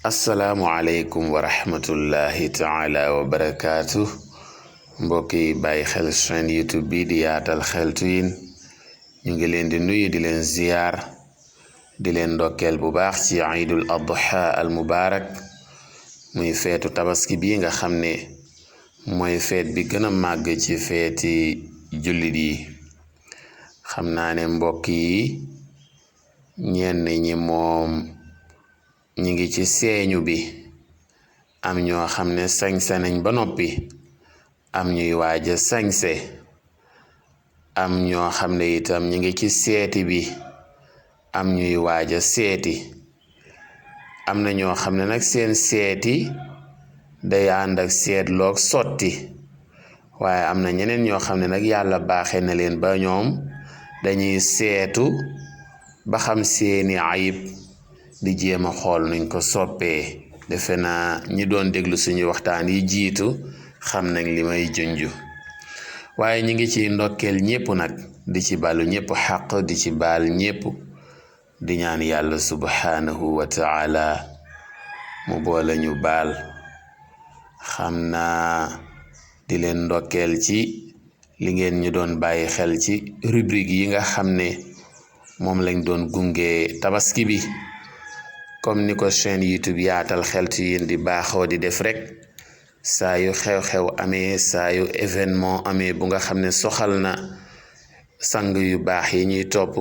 assalaamu aleykum wa rahmatullahi taala wa barakaatu mbokk yi bàyyi xel chaîne YouTube bi di yaatal xeltu yin ñu ngi leen di nuyu di leen ziyaar di leen ndokkeel bu baax ci iidul adha al mubaarak muy feetu tabaski bi nga xam ne mooy feet bi gën a màgg ci feeti jullit yi xam naa ne mbokk yi ñenn ñi moom ñi ngi ci seeñu bi am ñoo xam ne sañse nañ ba noppi am ñuy waaja sañse am ñoo xam ne itam ñi ngi ci seeti bi am ñuy waaja seeti am na ñoo xam ne nag seen seeti day ànd ak seetloog sotti waaye am na ñeneen ñoo xam ne nag yàlla baaxe na leen ba ñoom dañuy seetu ba xam seeni ayib di jéem a xool nuñ ko soppee defe naa ñi doon déglu suñu waxtaan yi jiitu xam nañ li may junju waaye ñi ngi ci ndokkeel ñépp nag di ci balu ñépp xaq di ci baal ñépp di ñaan yàlla subhanahu wa taala mu boole ñu baal xam naa di leen ndokkeel ci li ngeen ñu doon bàyyi xel ci rubrique yi nga xam ne moom lañ doon gunge tabaski bi comme ni ko chaîne YouTube yaatal xeltu yin di baaxoo di def rek saa yu xew-xew amee saa yu événement amee bu nga xam ne soxal na sang yu baax yi ñuy topp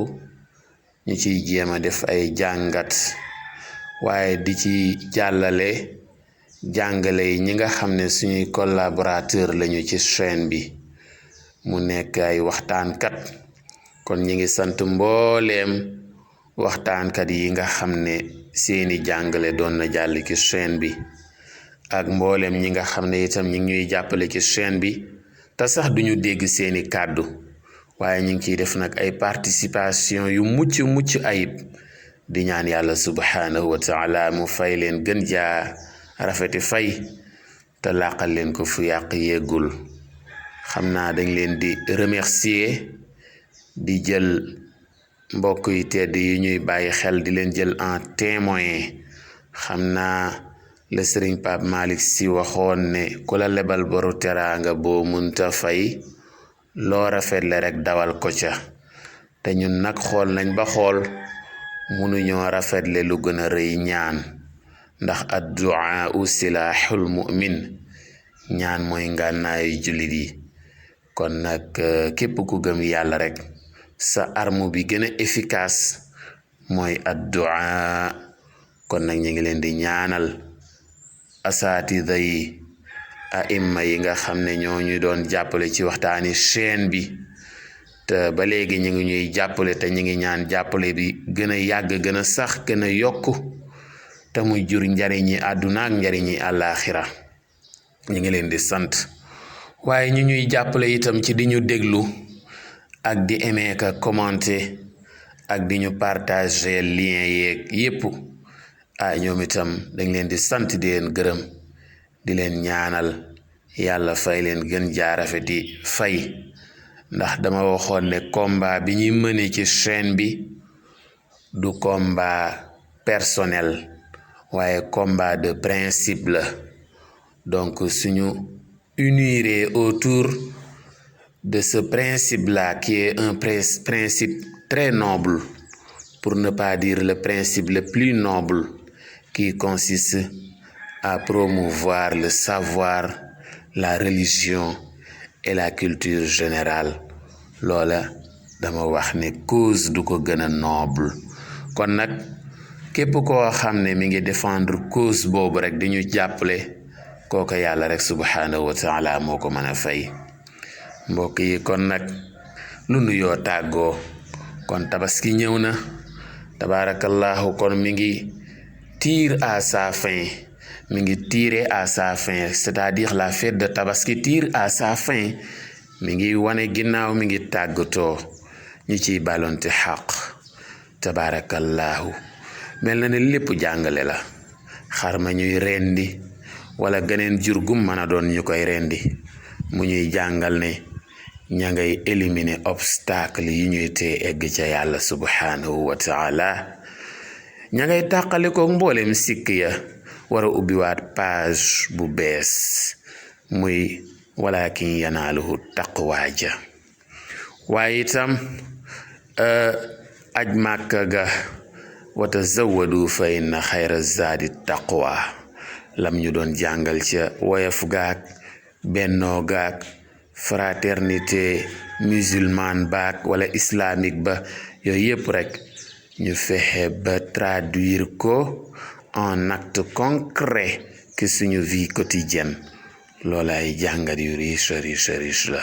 ñu ciy jéem a def ay jàngat waaye di ci jàllale jàngale yi ñi nga xam ne suñuy collaborateur lañu ci chaîne bi mu nekk ay waxtaankat kon ñi ngi sant mbooleem waxtaankat yi nga xam ne seeni jàngale doon na jàll ci chaîne bi ak mbooleem ñi nga xam ne itam ñi ngi ñuy jàppale ci chaîne bi te sax duñu dégg seeni kàddu waaye ñu ngi ciy def nag ay participation yu mucc ayib di ñaan yàlla subhanahu wa taala mu fay leen gën jaa rafeti fay te làqal leen ko fu yàq yeggul xam naa dañ leen di remercier di jël mbokk yi tedd yi ñuy bàyyi xel di leen jël en témoin xam naa le sëriñ Pape Malick Sy waxoon ne ku la lebal boru teraanga boo munta fay loo rafetle rek dawal ko ca te ñun nag xool nañ ba xool munuñoo rafetle lu gën a rëy ñaan ndax addu'a silaaxul mu'min ñaan mooy ngànnaayu jullit yi kon nag képp ku gëm yàlla rek sa arme bi gën a efficace mooy addu'a kon nag ñu ngi leen di ñaanal asaatida yi aimma yi nga xam ne ñoo ñu doon jàppale ci waxtaani chaîne bi te ba léegi ñu ngi ñuy jàppale te ñu ngi ñaan jàppale bi gën a yàgg gën a sax gën a yokku te muy jur njariñi àdduna ak njariñi àllaaxira ñu ngi leen di sant waaye ñu ñuy jàppale itam ci di ñu déglu ak di aimer ka commenter ak di ñu partager lien yeeg yépp ñoom itam dañ leen di sant di leen gërëm di leen ñaanal yàlla fay leen gën jaarafeti fay ndax dama waxoon ne combat bi ñuy mëne ci chaîne bi du combat personnel waaye combat de principe la donc suñu uniré autour de ce principe-là qui est un principe très noble, pour ne pas dire le principe le plus noble, qui consiste à promouvoir le savoir, la religion et la culture générale. Loola dama wax ne cause du ko gën a noble kon nag képp koo xam ne mi ngi défendre cause boobu rek di ñu jàppale kooka yàlla rek subhanahu wa taala moo ko mën a fay mbokk yi kon nag lu nuyoo tàggoo kon tabaski ñëw na tabaarakallahu kon mi ngi tire à sa fin mi ngi tirer à sa fin c'est-à-dire la fête de tabaski tire à sa fin mi ngi wane ginnaaw mi ngi tàggatoo ñi ciy balonte xaq tabaarakallahu mel na ne lépp jàngale la xar ma ñuy rendi wala geneen jur gum mën a doon ñu koy rendi mu ñuy jàngal ne ña ngay éliminer obstacle yi ñuy tee egg ca yàlla subhanahu wa taala ña ngay tàqale ko mboolem sikk ya war a ubbiwaat page bu bees muy walakin yanaaluhu taqwa ja waaye itam aj màkka ga wa tazawwadu fa inna xayra zaadi taqwa lam ñu doon jàngal ca woyof gaag bennoo gaag fraternité musulmane baag wala islamique ba yooyu yëpp rek ñu fexe ba traduire ko en acte concret que suñu vie quotidienne loola ay jàngat yu riche la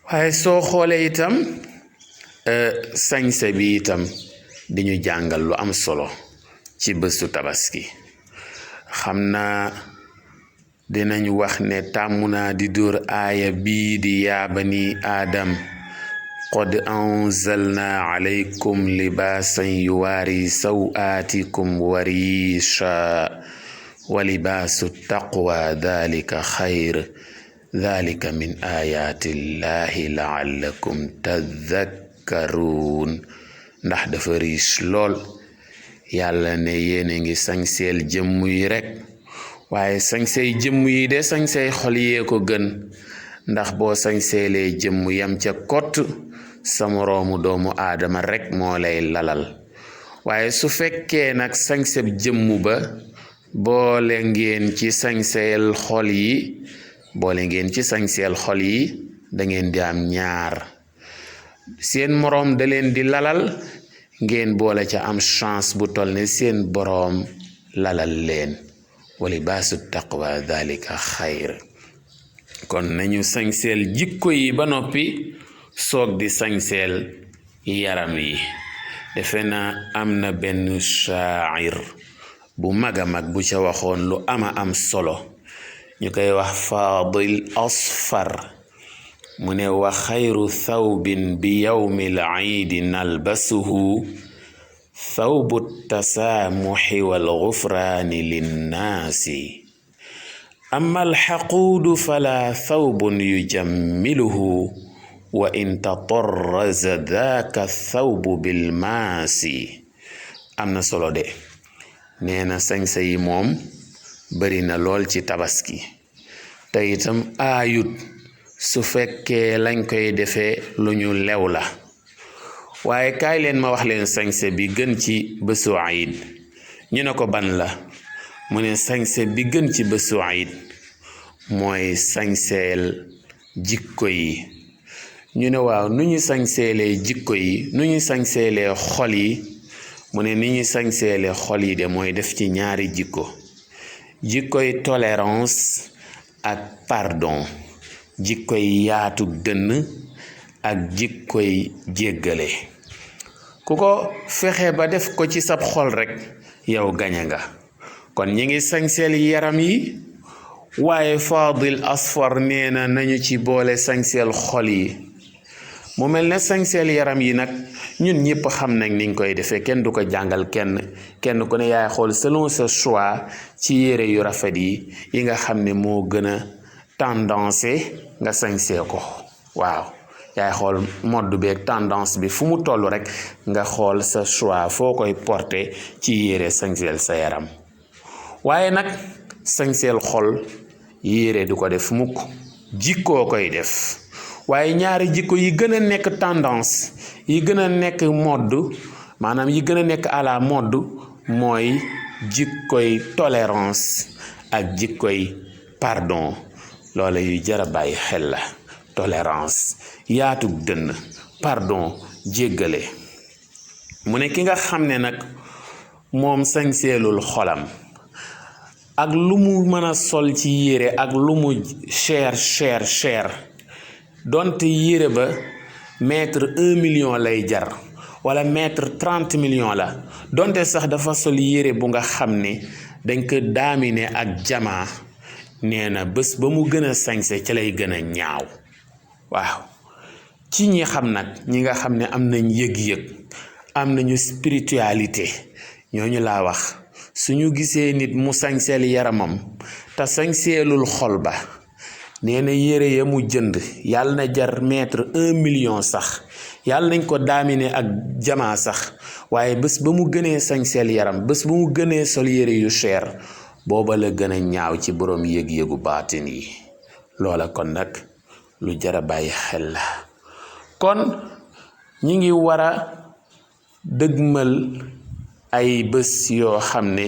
waaye soo xoolee itam sañse bi itam di ñu jàngal lu am solo ci bésu tabaski xam naa dinañ wax ne tàmm naa di dóor aaya bii di yaa bani aadam qad anzalna alaykum libaasan yuwaari sawaatikum warisha wa libaasu taqwa dalika xayr dalika min ayaatillahi laallakum tadakkaruun ndax dafa riche lool yàlla ne yéena ngi sañseel jëmm yi rek waaye sañsey jëmm yi de sañsey xol yee ko gën ndax boo sañseelee jëmm yam ca kott sa moroomu doomu aadama rek moo lay lalal waaye su fekkee nag sañseb jëmm ba boole ngeen ci sañseel xol yi da ngeen di am ñaar seen moroom da leen di lalal ngeen boole ca am chance bu toll ne seen boroom lalal leen wa libaasu taqwa dalika xayr kon nañu sañseel jikko yi ba noppi soog di sañseel yaram yi defe na am na benn shaa'ir bu mag a mag bu ca waxoon lu ama am solo ñu koy wax Faadil Asfar mu ne wa xayru thawbin bi yawmil iidi nalbasuhu thawbu tasaamuxi wal gufraani linnaasi amma alxaquudu fala thawbun yujammiluhu wa in tatarraza daaka thawbu bilmaasi am na solo de nee na sañse yi moom bari na lool ci tabaski te itam aayut su fekkee lañ koy defee lu ñu lew la waaye kaay leen ma wax leen sañse bi gën ci bésu iid ñu ne ko ban la mu ne sañse bi gën ci bésu iid mooy sañseel jikko yi ñu ne waaw nu ñu sañseelee jikko yi nu ñu sañseelee xol yi mu ne ni ñu sañseelee xol yi de mooy def ci ñaari jikkoy tolérance ak pardon jikkoy yaatu dënn ak jikkoy jéggale ku ko fexe ba def ko ci sab xol rek yow gañe nga kon ñi ngi sañseel yaram yi waaye Faadil Asfar nee na nañu ci boole sañseel xol yi mu mel ne sañseel yaram yi nag ñun ñëpp xam nañ niñ koy defee kenn du ko jàngal kenn ku ne yaay xool selon sa choix ci yére yu rafet yi nga xam ne moo gën a tendance nga sañsee ko waaw yaay xool mode beeg tendance bi fu mu toll rek nga xool sa choix foo koy porter ci yére sañseel sa yaram waaye nag sañseel xol yére du ko def mukk jikkoo koy def waaye ñaari jikko yi gën a nekk tendance yi gën a nekk mode maanaam yi gën a nekk à la mode mooy jikkoy tolérance ak jikkoy pardon loola yu jara bàyyi xel la tolérance yaatug dënn pardon jéggale mu ne ki nga xam ne nag moom sañseelul xolam ak lu mu mën a sol ci yére ak lu mu cher donte yére ba mètre 1 million lay jar wala mètre 30 millions la donte sax dafa sol yére bu nga xam ne dañ ko daamine ak jamaa nee na bés ba mu gën a sañse ci lay gën a ñaaw waaw ci ñi xam nag ñi nga xam ne am nañ yëg-yëg am nañu spiritualité ñooñu laa wax suñu gisee nit mu sañseel yaramam te sañseelul xol ba nee na yére ya mu jënd yàlla na jar mètre 1 million sax yàlla nañ ko daamine ak jamaa sax waaye bés ba mu gënee sañseel yaram bés ba mu gënee sol yére yu cher booba la gën a ñaaw ci boroom yëg-yëgu baatin yi. loola kon nag lu jara bàyyi xel la. kon ñi ngi war a dëgmal ay bés yoo xam ne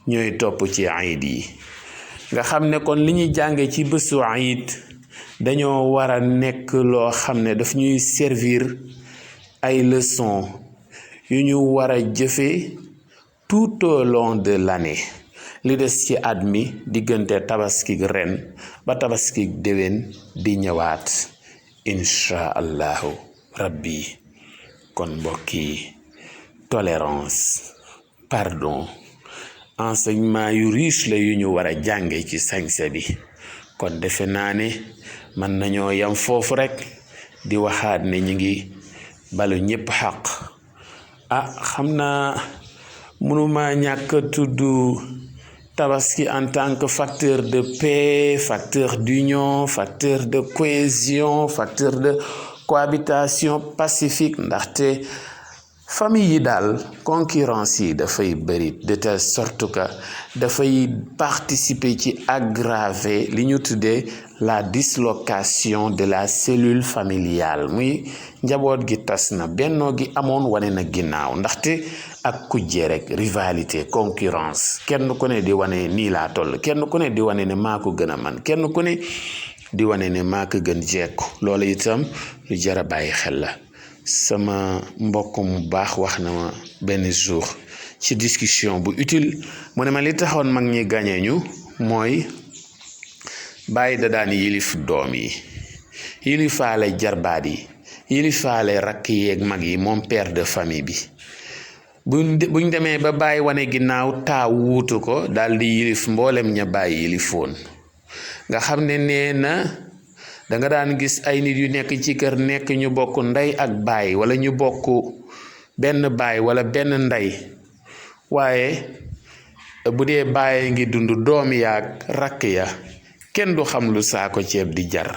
ñooy topp ci iid yi nga xam ne kon li ñuy jànge ci bésu iid dañoo war a nekk loo xam ne daf ñuy servir ay leçons yu ñu war a jëfe tout au long de l'année li des ci at mi diggante tabaski ren ba tabaski déwén di ñëwaat insha allahu rabbi. kon mbokki tolérance pardon enseignement yu riche la yu ñu war a jànge ci sañse bi. kon defe naa ne mën nañoo yam foofu rekk di waxaat ne ñi ngi balu ñépp xaq. xam naa mënuma ñàkk tudd tabaski en tant que facteur de paix, facteur d'union, facteur de cohésion, facteur de cohabitation pacifique ndaxte famille yi daal concurrence yi dafay bëri de telle sorte que dafay participer ci aggraver li ñu tuddee la dislocation de la cellule familiale muy njaboot gi tas na bennoo gi amoon wane na ginnaaw ndaxte ak kujje rek rivalité concurrence kenn ku ne di wane nii laa toll kenn ku ne di wane ne maa ko gën a man kenn ku ne di wane ne maa ko gën jekku loolu itam lu jar a bàyyi xel la. sama mbokk mu baax wax na ma benn jour ci discussion bu utile mu ne ma li taxoon mag ñi gañe ñu mooy bàyyi da daan yilif doom yi yilifaale jarbaat yi yilifaale rakk yeeg mag yi moom père de famille bi buñ demee ba bàyyi wane ginnaaw taaw wuutu ko daal di yilif mboolem ña bàyyi yilifoon nga xam ne nee na danga daan gis ay nit yu nekk ci kër nekk ñu bokk ndey ak baay wala ñu bokk benn baay wala benn ndey waaye bu dee baay ngi dund doom yaag rakk ya kenn du xam lu saako ceeb di jar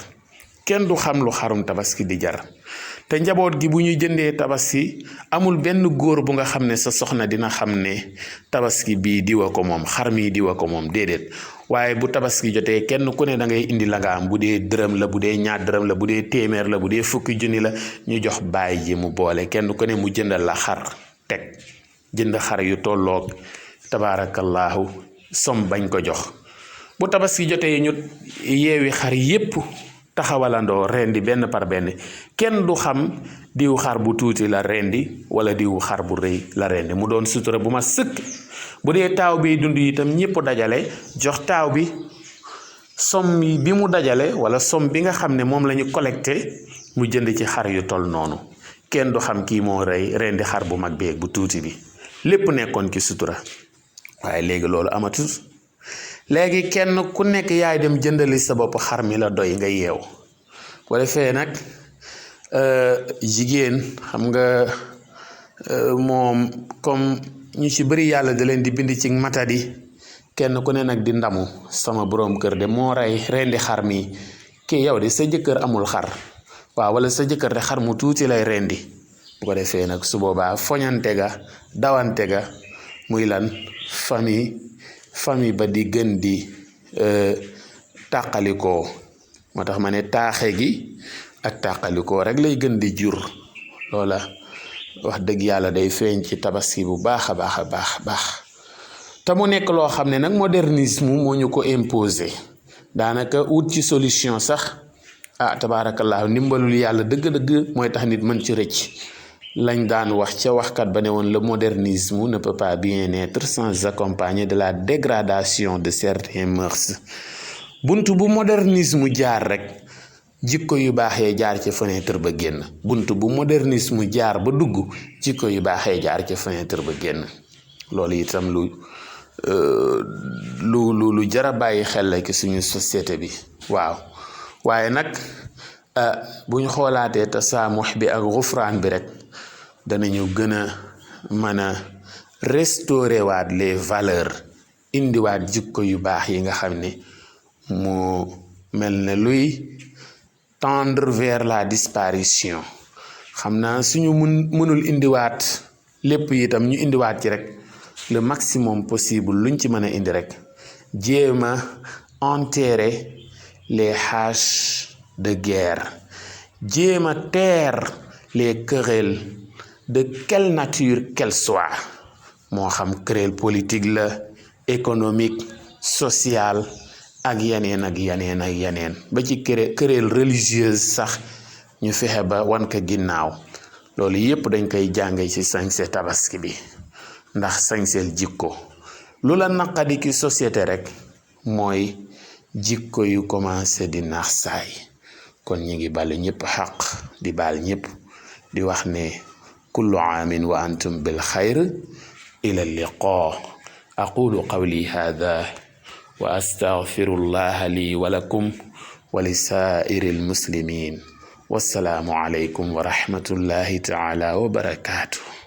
kenn du xam lu xarum tabaski di jar te njaboot gi bu ñu jëndee tabaski amul benn góor bu nga xam ne sa soxna dina xam ne tabaski bii diwa ko moom xar mi diwa ko moom déedéet waaye bu tabaski jotee kenn ku ne da ngay indi la nga am bu dee dërëm la bu dee ñaar dërëm la bu dee téeméer la bu dee fukki junni la ñu jox baay ji mu boole kenn ku ne mu jëndal la xar teg jënd xar yu tolloog tabaarakallaahu som bañ ko jox bu tabaski jotee ñu yeewi xar yépp taxawalandoo rendi benn par benn kenn du xam diw xar bu tuuti la rendi wala diw xar bu rëy la rendi mu doon sutura bu ma sëkk bu dee taaw bi dund itam ñépp dajale jox taaw bi somme bi mu dajale wala somme bi nga xam ne moom la ñu collecté mu jënd ci xar yu toll noonu kenn du xam kii moo rey rendi xar bu mag beeg bu tuuti bi lépp nekkoon ci sutura waaye léegi loolu amatul léegi kenn ku nekk yaay dem jëndali sa bopp xar mi la doy nga yeew bu defee nag jigéen xam nga moom comme ñu ci bëri yàlla da leen di bind ci matadi kenn ku ne nag di ndamu sama boroom kër de moo rey rendi xar mi kii yow de sa jëkkër amul xar waaw wala sa jëkkër de xar mu tuuti lay rendi bu ko defee nag su boobaa foñante ga dawante ga muy lan famille ba di gën di tàqalikoo moo tax ma ne taaxe gi ak tàqalikoo rek lay gën di jur loola wax dëgg yàlla day feeñ ci tabaski bu baax a baax a baax te mu nekk loo xam ne nag modernisme moo ñu ko imposé daanaka wut ci solution sax tabaarakallah ndimbalul yàlla dëgg-dëgg mooy tax nit mën ci rëcc lañ daan wax ca waxkat ba ne woon le modernisme ne peut pas bien être sans accompagner de la dégradation de certains mœurs buntu bu modernisme jaar rek jikko yu baaxee jaar ci fenêtre ba génn buntu bu modernisme jaar ba dugg jikko yu baaxee jaar ci fenêtre ba génn loolu itam lu jara bàyyi xel la ci suñu société bi waaw waaye nag bu ñu xoolaatee tasaamux bi ak xufraan bi rek danañu gën a mën a restaurer waat les valeurs indiwaat jikko yu baax yi nga xam ne mu mel ne luy tendre vers la disparition xam naa suñu mënul indiwaat lépp itam ñu indiwaat ci rek le maximum possible luñ ci mën a indi rek jéem a enterrer les haches de guerre, jéem a taire les querelles de quelle nature qu'elle soit, moo xam querelle politique la, économique, sociale ak yeneen ba ci querelle religieuse sax ñu fexe ba wan ko ginnaaw. loolu yépp dañ koy jànge ci sañse tabaski bi, ndax sañseel jikko. lu la naqadi ki société rek mooy jikko yu commencé di naax saay. kon ñi ngi balu ñëpp xaq di baal ñëpp di wax ne kullu aamin wa antum bil xayr ila liqa. aqulu qawli hadha wa astaghfirullaha li wa lakum wa li saa'iril muslimin. wassalaamu alaykum wa rahmatullahi ta'ala wa barakatuh.